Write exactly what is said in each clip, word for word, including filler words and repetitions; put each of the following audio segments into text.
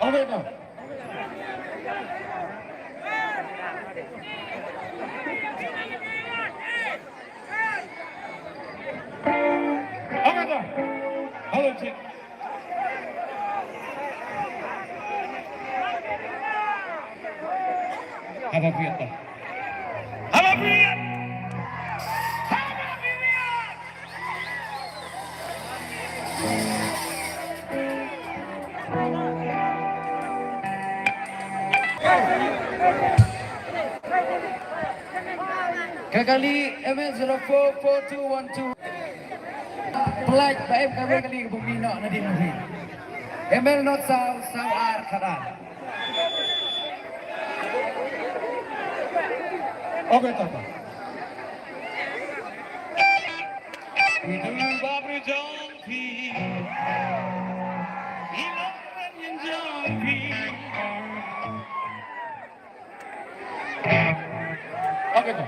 Ame na. Ame na. Hello, Chief. Haba biat ta. Haba biat. Haba biat. Ka kali M L zero four four two one two. Pynlait ba em kawei ka kali ka bym mih noh nadien ma phi. M L not saw saw ar khat ar. Okay, tata. Wi tu bapri jong phi. Ila jong phi. Okay, to.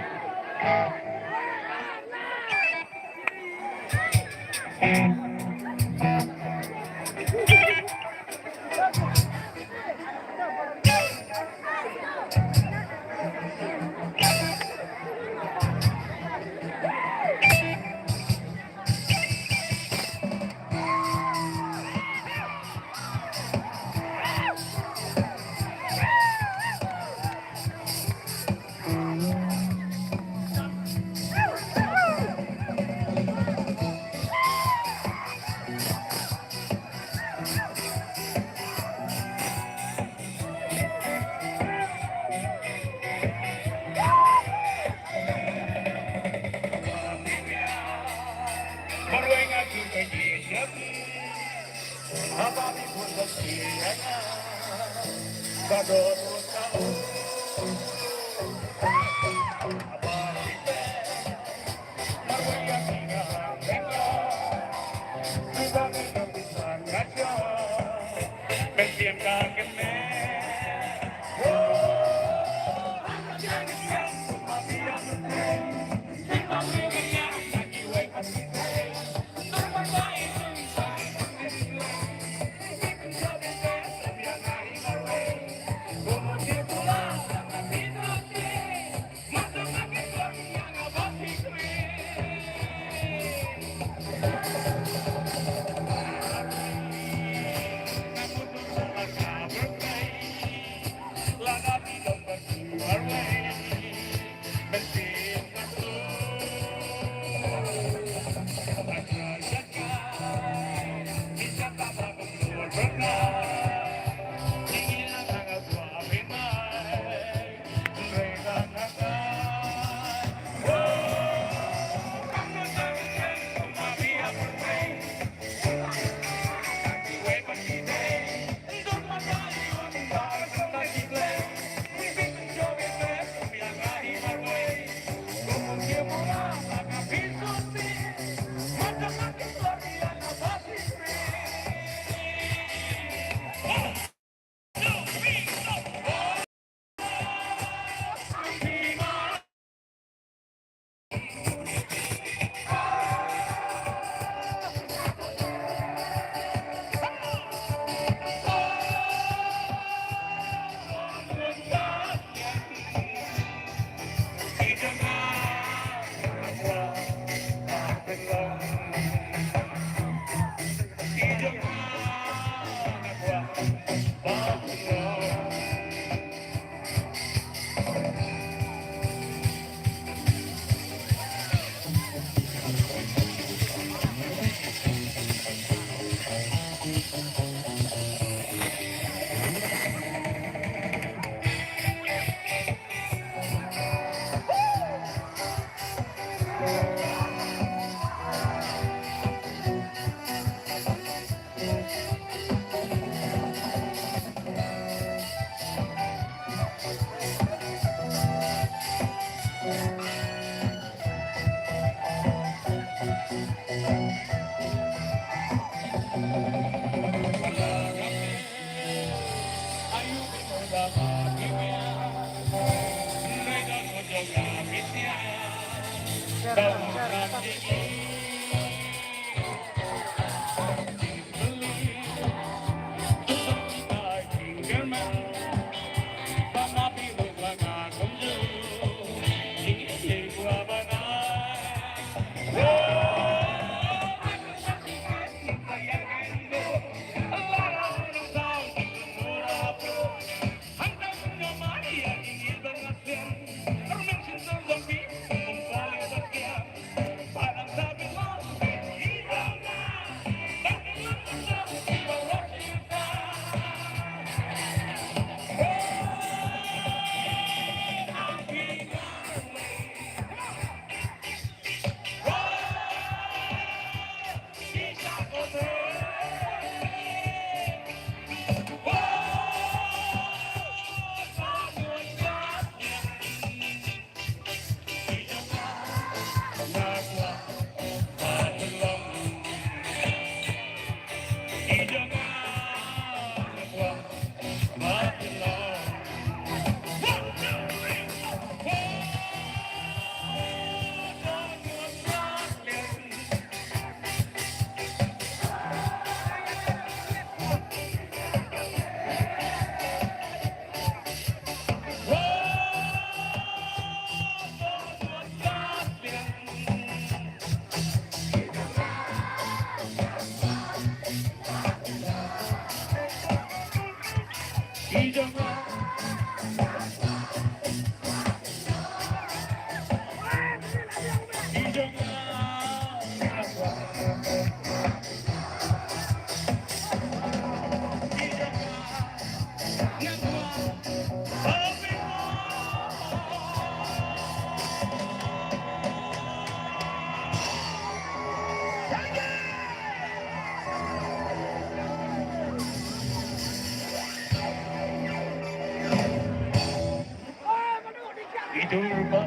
Idur ba,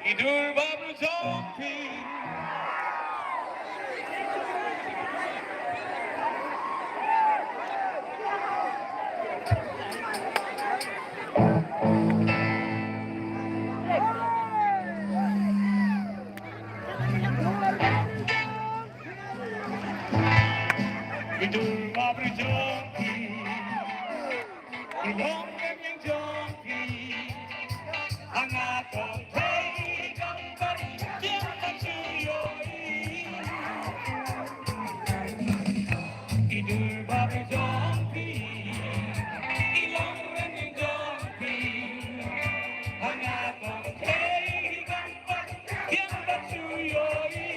idur ba bru jong phi. Idur ba bru jong phi. Ilong ren ïing jong phi. Anga tong phi kam pari jong ka shu ïohi. Idur ba bru jong phi. Ilong ren ïing jong phi. Anga tong phi kam pari jong ka shu ïohi.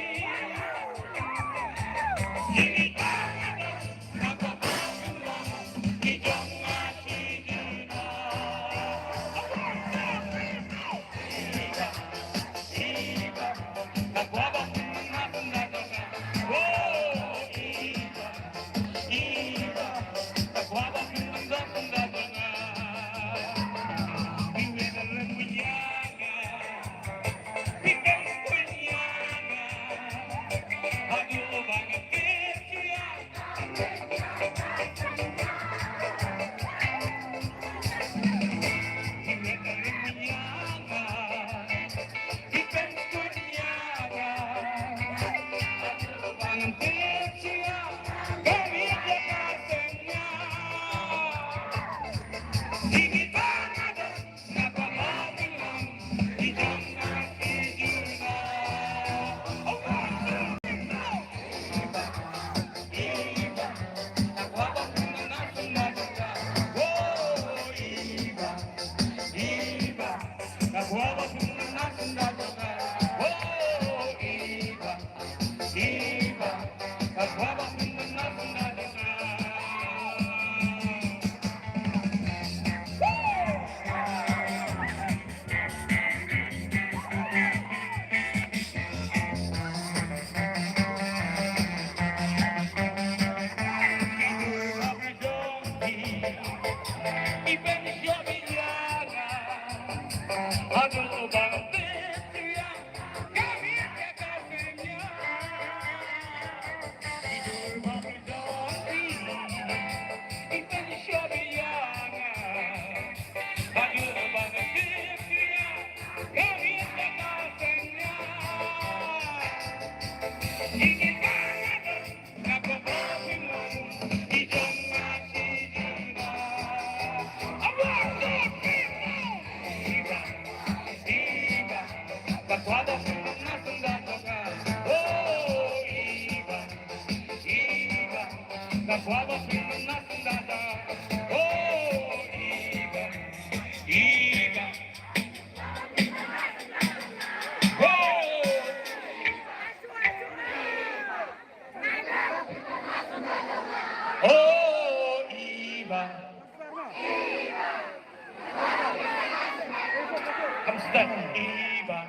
Come start. Iba.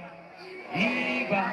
Iba.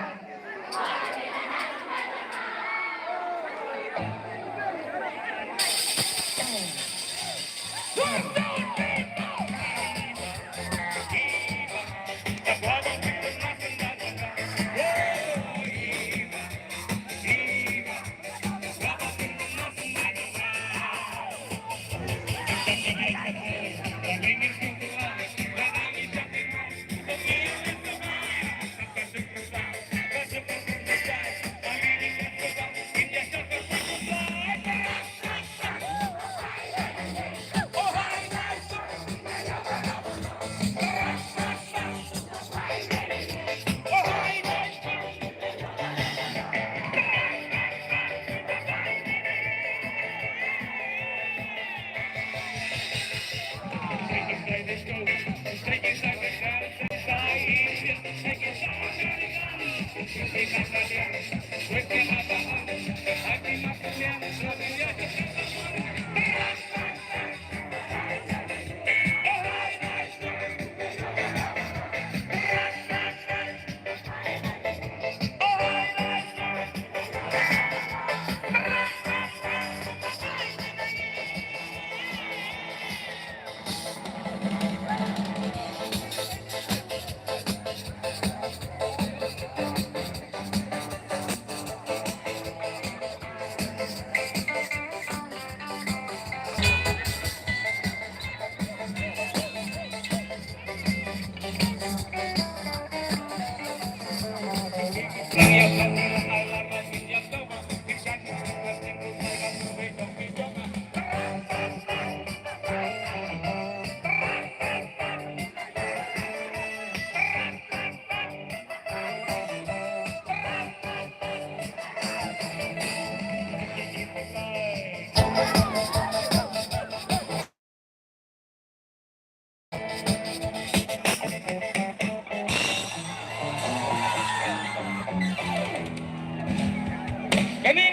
Kane,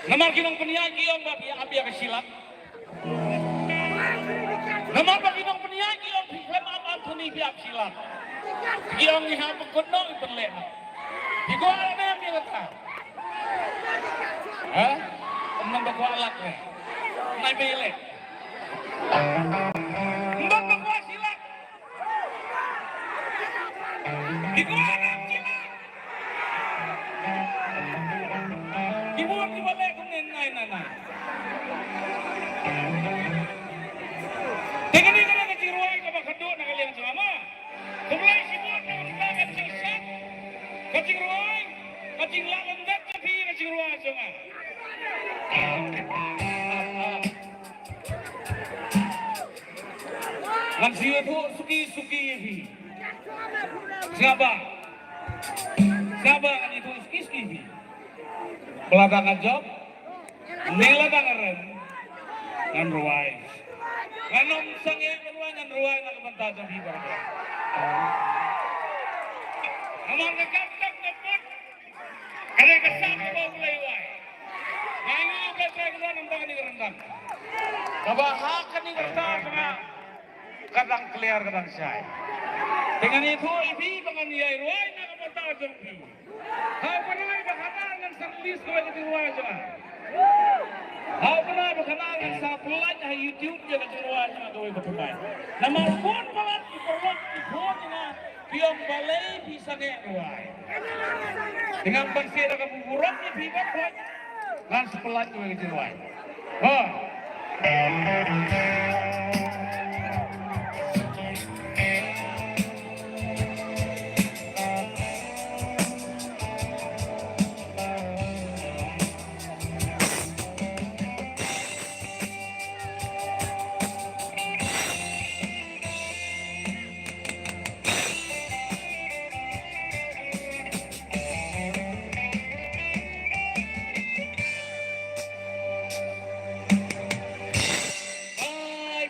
namar ki nongpynïaid ki ong ba phi ap ïa ka shilak. Namar ba ki nongpynïaid ki ong phi khlem ap Anthony phi ap shilak. Ki ong ngi hap ban kynnoh ban leh. Phi kwah leh ne em ïa kata? Ha? Ym nang ba kwah lak ne. Nai ba ïaleh. Ym nang ba kwah shilak. Ki kwah ne em shilak. Ki bun kiba leh kumne nai na na. Te kane ka dei ka jingrwai kaba khadduh na ka liang jong nga ma. Khublei shibun na ka bynta ka jingsngew, ka jingrwai, ka jinglah lyndet jong phi ka jingrwai jong nga. Ngan shu ïathuh suki suki ïa phi. Sngap ba. Sngap ba ngan ïathuh suki suki ïa phi. Ba lada nga jop ne lada nga rem, ngan rwai. Ngan ym sangeh ban rwai, ngan rwai na ka bynta jong phi baroh. Namar ka kam tam ka put. Ka dei ka sap kaba U Blei u ai. Nga ai nguh ïa U Blei Trai kynrad namar kane ka ryngkat. Kaba ha kane ka rta jong nga ka dang clear, ka dang shai. Te ngan ïathuh ïa phi ba ngan ïai rwai na ka bynta jong phi. Ha u bnai ba khatar ngan sa release kawei ka jingrwai jong nga. Ha u bnai ba khatar ngan sa pyllait ha YouTube ïa ka jingrwai jong nga kawei ka thymmai. Namar bun palat ki paralok ki phone ïa nga ki ong balei phi sangeh rwai. Te ngam banse da ka burom ïa phi baroh. Ngan sa pyllait kawei ka jingrwai. Ho. Bye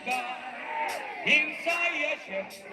bye. Inside your chest.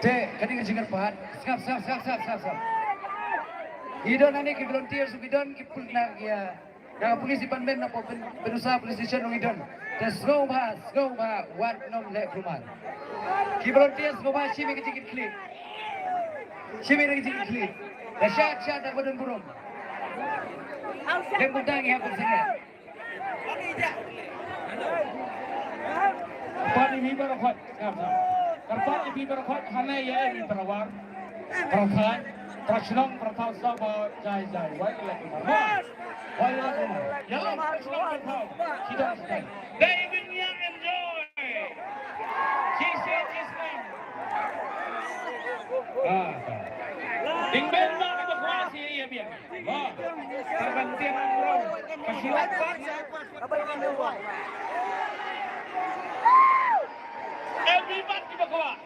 Te, kane ka jingkyrpad. Sngap, sngap, sngap, sngap, sngap, sngap. Ngi don hangne ki volunteers, ngi don ki pun na ki, ah, na ka police department, na pyn, Pynursah Police Station ngi don. Te sngewbha, sngewbha, wat nym leh kulmar. Ki volunteers sngewbha shim ïa ka jingkitkhlieh. Shim ïa ka jingkitkhlieh. Da shad shad da ba don burom. Lem kumta ngi hap ban sngewbha. Kyrpad ïa phi baroh khoit, kyrpad ïa phi baroh khoit, hangne ïa phi para war, para thaiñ, para shnong, para thaw, sngewbha jai jai. Wai ïa la kumar. Wai ïa la kumar. Ïa la para shnong, para thaw. Sida sida. Dei ban ïa enjoy. Shi shi shi shnong. Ah. Ding ben ba ka khwa shi ïa biang. Everybody, kiba kwah.